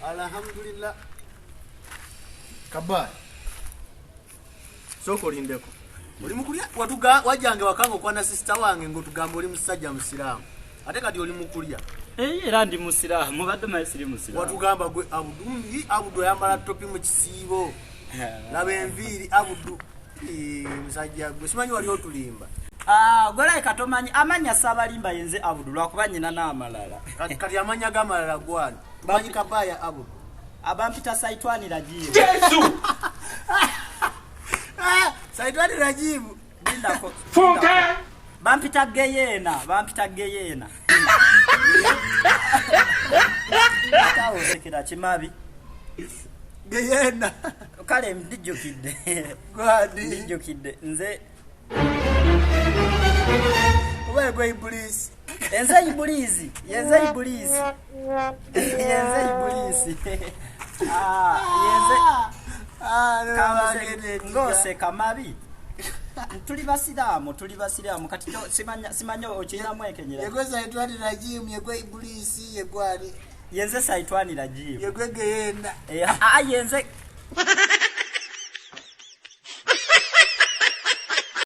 Alhamdulillah. Kabaya. Sooka olindeko. Oli mukulya watuga wajjange wakanga okwana sister wange ng'otugamba oli musajja musiraamu. Ate kati oli mukulya. Eh, era ndi musiraamu badde manyi siri musiraamu. Watugamba gwe Abudu yi Abudu ayambala topi mu kisiibo. Laba enviiri Abudu. Eh, musajja gwe simanyi wali otulimba. Ah, gwe like tomanyi amanya sabalimba yenze Abudu lwakuba nyina n'amalala. Kati amanya g'amalala gwani? Tumanyi Kabaya Abudu. Abampita Saitwani Rajibu. Yesu! Ah, Saitwani Rajibu. Lindako. Funke! Bampita Geyeena, bampita Geyeena. Ate osekera kimabi. Geyeena. Kale ndijjukidde. Gwani? Ndijjukidde. Nze Oba yegwe Ibulisi. Enze Ibulizi, yenze Ibulizi. Yenze Ibulizi. Ah, yenze Ah, no, Kambuze no, ng'oseka mabi. Tuli basiraamu, tuli basiraamu kati to simanya simanya okirinamu ekenyera. Yegwe Saitwani Rajimu, yegwe Ibulisi, yegwe ani? Yenze Saitwani Rajimu. Yegwe Geyeena. Eh, ah, yenze